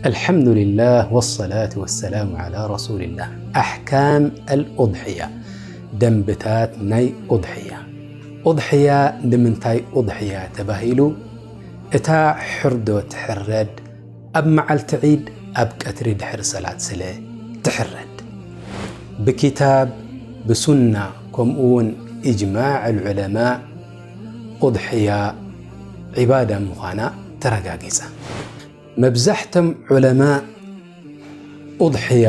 الحمد لله والصلاة والسلام على رسول الله. أحكام الأضحية، ደንብታት ናይ ኡድሕያ። ኡድሕያ ንምንታይ ኡድሕያ ተባሂሉ? እታ ሕርዶ ትሕረድ ኣብ መዓልቲ ዒድ ኣብ ቀትሪ ድሕሪ ሰላት ስለ ትሕረድ። ብኪታብ፣ ብሱና፣ ከምኡ እውን ኢጅማዕ ዑለማእ ኡድሕያ ዒባዳ ምዃና ተረጋጊጻ። መብዛሕቶም ዑለማእ ኡድሕያ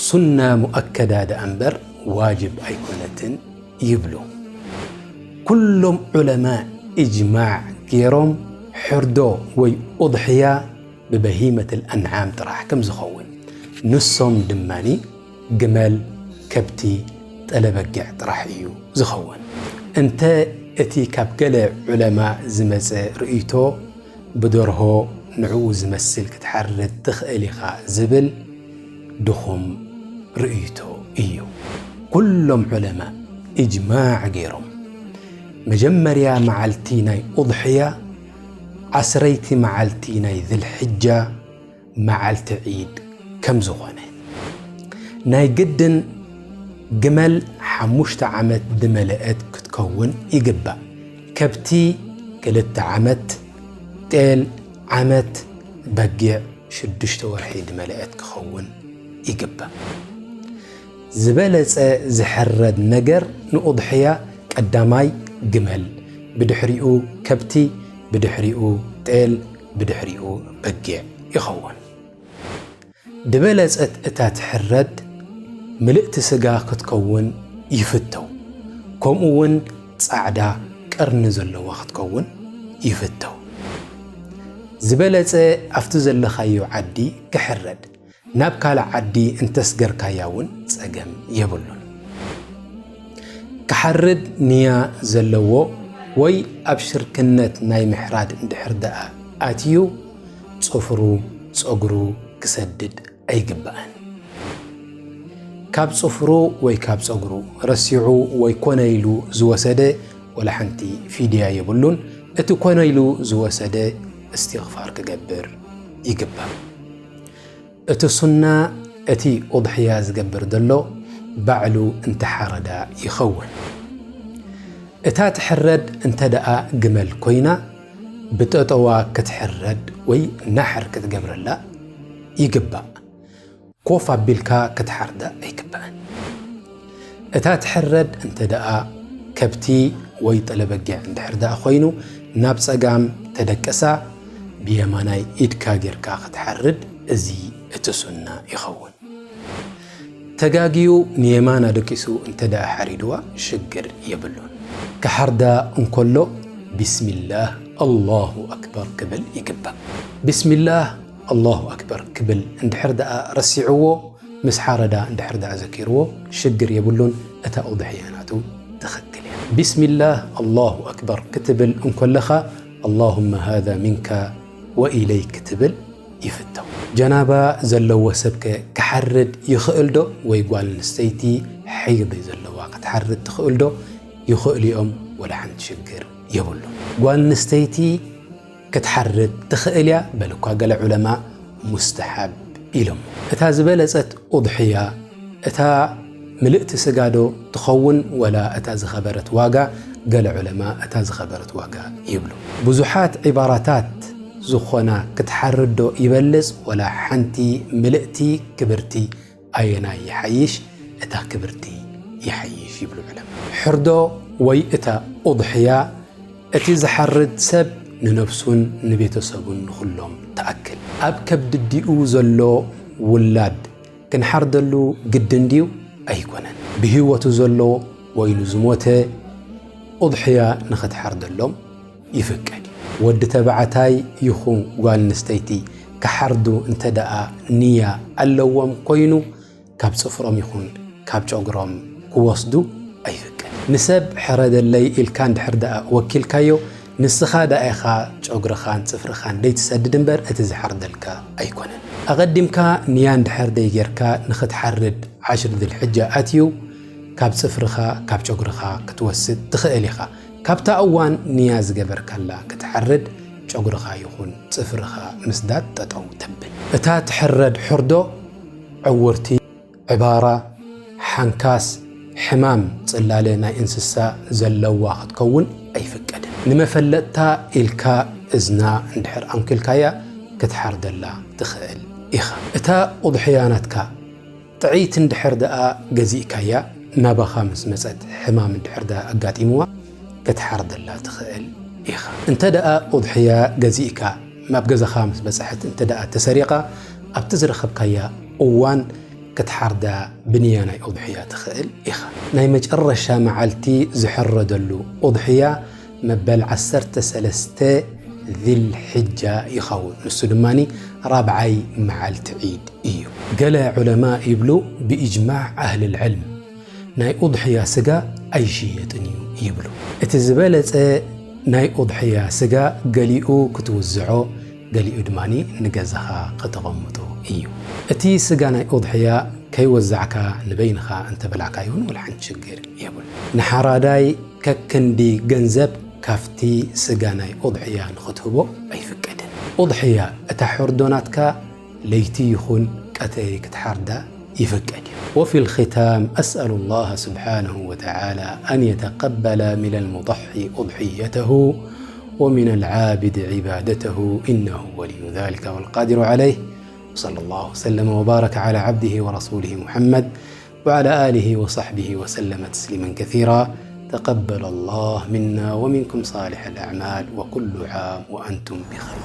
ሱና ሙኣከዳ ደኣ እምበር ዋጅብ ኣይኮነትን ይብሉ። ኩሎም ዑለማእ ኢጅማዕ ገይሮም ሕርዶ ወይ ኡድሕያ ብበሂመት ኣልኣንዓም ጥራሕ ከም ዝኸውን፣ ንሶም ድማኒ ግመል፣ ከብቲ፣ ጠለበጊዕ ጥራሕ እዩ ዝኸውን። እንተ እቲ ካብ ገለ ዑለማእ ዝመጸ ርእይቶ ብደርሆ ንዕኡ ዝመስል ክትሓርድ ትኽእል ኢኻ ዝብል ድኹም ርእይቶ እዩ። ኩሎም ዑለማእ ኢጅማዕ ገይሮም መጀመርያ መዓልቲ ናይ ኡድሕያ ዓስረይቲ መዓልቲ ናይ ዝልሕጃ መዓልቲ ዒድ ከም ዝኾነ፣ ናይ ግድን ግመል ሓሙሽተ ዓመት ድመለአት ክትከውን ይግባእ። ከብቲ ክልተ ዓመት፣ ጤል ዓመት፣ በጊዕ ሽዱሽተ ወርሒ ድመለአት ክኸውን ይግባእ። ዝበለጸ ዝሕረድ ነገር ንኡድሕያ ቀዳማይ ግመል፣ ብድሕሪኡ ከብቲ፣ ብድሕሪኡ ጤል፣ ብድሕሪኡ በጊዕ ይኸውን። ድበለጸት እታ ትሕረድ ምልእቲ ስጋ ክትከውን ይፍተው። ከምኡ እውን ጻዕዳ ቀርኒ ዘለዋ ክትከውን ይፍተው። ዝበለጸ ኣብቲ ዘለኻዮ ዓዲ ክሕረድ፣ ናብ ካልእ ዓዲ እንተስገርካያ እውን ጸገም የብሉን። ክሓርድ ንያ ዘለዎ ወይ ኣብ ሽርክነት ናይ ምሕራድ እንድሕር ደኣ ኣትዩ፣ ጽፍሩ፣ ጸጉሩ ክሰድድ ኣይግባእን። ካብ ጽፍሩ ወይ ካብ ጸጉሩ ረሲዑ ወይ ኮነ ኢሉ ዝወሰደ ወላ ሓንቲ ፊድያ የብሉን። እቲ ኮነ ኢሉ ዝወሰደ እስትግፋር ክገብር ይግባእ። እቲ ሱና እቲ ኡድሕያ ዝገብር ዘሎ ባዕሉ እንተሓረዳ ይኸውን። እታ ትሕረድ እንተ ደኣ ግመል ኮይና ብጠጠዋ ክትሕረድ ወይ ናሕር ክትገብረላ ይግባእ። ኮፍ ኣቢልካ ክትሓርዳ ኣይግባእን። እታ ትሕረድ እንተ ደኣ ከብቲ ወይ ጠለበጊዕ እንድሕር ደኣ ኮይኑ ናብ ጸጋም ተደቅሳ ብየማናይ ኢድካ ጌርካ ክትሓርድ እዚ እቲ ሱና ይኸውን። ተጋግዩ ንየማን ኣደቂሱ እንተ ደኣ ሓሪድዋ ሽግር የብሉን። ክሓርዳ እንከሎ ቢስሚላህ ኣላሁ ኣክበር ክብል ይግባእ። ቢስሚላህ ኣላሁ ኣክበር ክብል እንድሕር ደኣ ረሲዕዎ ምስ ሓረዳ እንድሕር ደኣ ዘኪርዎ ሽግር የብሉን። እታ ኡድሕያ ናቱ ትኽክል እያ። ቢስሚላህ ኣላሁ ኣክበር ክትብል እንከለኻ ኣላሁመ ሃዛ ሚንካ ወኢለይክ ክትብል ይፍተው። ጀናባ ዘለዎ ሰብከ ክሓርድ ይኽእል ዶ? ወይ ጓል ኣንስተይቲ ሓይድ ዘለዋ ክትሓርድ ትኽእል ዶ? ይኽእሉ እዮም፣ ወላ ሓንቲ ሽግር የብሉን። ጓል ኣንስተይቲ ክትሓርድ ትኽእል እያ፣ በል እኳ ገለ ዑለማ ሙስተሓብ ኢሎም። እታ ዝበለጸት ኡድሕያ እታ ምልእቲ ስጋ ዶ ትኸውን ወላ እታ ዝኸበረት ዋጋ? ገለ ዑለማ እታ ዝኸበረት ዋጋ ይብሉ። ብዙሓት ዒባራታት ዝኾና ክትሓርድ ዶ ይበልጽ ወላ ሓንቲ ምልእቲ ክብርቲ ኣየናይ ይሓይሽ? እታ ክብርቲ ይሓይሽ ይብሉ ዑለማ። ሕርዶ ወይ እታ ኡድሕያ እቲ ዝሓርድ ሰብ ንነብሱን ንቤተሰቡን ንኹሎም ትኣክል። ኣብ ከብዲ ኣዲኡ ዘሎ ውላድ ክንሓርደሉ ግድን ድዩ? ኣይኮነን። ብህይወቱ ዘሎ ወይ ንዝሞተ ኡድሕያ ንኽትሓርደሎም ይፍቀድ እዩ። ወዲ ተባዕታይ ይኹን ጓል ኣንስተይቲ ክሓርዱ እንተ ደኣ ንያ ኣለዎም ኮይኑ፣ ካብ ጽፍሮም ይኹን ካብ ጨጉሮም ክወስዱ ኣይፍቀድ። ንሰብ ሕረደለይ ኢልካ እንድሕር ደኣ ወኪልካዮ፣ ንስኻ ደኣ ኢኻ ጨጉርኻን ጽፍርኻን ደይትሰድድ እምበር፣ እቲ ዝሓርደልካ ኣይኮነን። ኣቐዲምካ ንያ እንድሕር ደይጌርካ፣ ንኽትሓርድ ዓሽር ድልሕጃ ኣትዩ፣ ካብ ጽፍርኻ፣ ካብ ጨጉርኻ ክትወስድ ትኽእል ኢኻ። ካብታ እዋን ንያ ዝገበርካላ ክትሓርድ ጨጉርኻ ይኹን ጽፍርኻ ምስዳድ ጠጠው ተብል። እታ ትሕረድ ሕርዶ ዕውርቲ፣ ዕባራ፣ ሓንካስ፣ ሕማም ጽላለ ናይ እንስሳ ዘለዋ ክትከውን ኣይፍቀድን። ንመፈለጥታ ኢልካ እዝና እንድሕር ኣንኪልካያ ክትሓርደላ ትኽእል ኢኻ። እታ ኡድሕያ ናትካ ጥዕይቲ እንድሕር ደኣ ገዚእካያ፣ ናባኻ ምስ መጸት ሕማም እንድሕር ደኣ ኣጋጢምዋ፣ ክትሓርደላ ትኽእል ኢኻ። እንተ ደኣ ኡድሕያ ገዚእካ፣ ናብ ገዛኻ ምስ በጽሐት እንተ ደኣ ተሰሪቓ፣ ኣብቲ ዝረኸብካያ እዋን ክትሓርዳ ብንያ ናይ ኡድሕያ ትኽእል ኢኻ። ናይ መጨረሻ መዓልቲ ዝሕረደሉ ኡድሕያ መበል ዓሰርተ ሰለስተ ዚልሕጃ ይኸውን። ንሱ ድማኒ ራብዓይ መዓልቲ ዒድ እዩ። ገለ ዑለማ ይብሉ፣ ብኢጅማዕ ኣህልል ዕልም ናይ ኡድሕያ ስጋ ኣይሽየጥን እዩ ይብሉ። እቲ ዝበለጸ ናይ ኡድሕያ ስጋ ገሊኡ ክትውዝዖ፣ ገሊኡ ድማኒ ንገዛኻ ከተቐምጦ እዩ። እቲ ስጋ ናይ ኡድሕያ ከይወዛዕካ ንበይንኻ እንተበላዕካ ይኹን ወላ ሓንቲ ሽግር የብሉ። ንሓራዳይ ከክንዲ ገንዘብ ካብቲ ስጋ ናይ ኡድሕያ ንኽትህቦ ኣይፍቀድን። ኡድሕያ እታ ሕርዶ ናትካ ለይቲ ይኹን ቀትሪ ክትሓርዳ ይፍቀድ እዩ። وفي الختام أسأل الله سبحانه وتعالى أن يتقبل من المضحي أضحيته ومن العابد عبادته إنه ولي ذلك والقادر عليه. وصلى الله وسلم وبارك على عبده ورسوله محمد وعلى آله وصحبه وسلم تسليما كثيرا. تقبل الله منا ومنكم صالح الأعمال، وكل عام وأنتم بخير.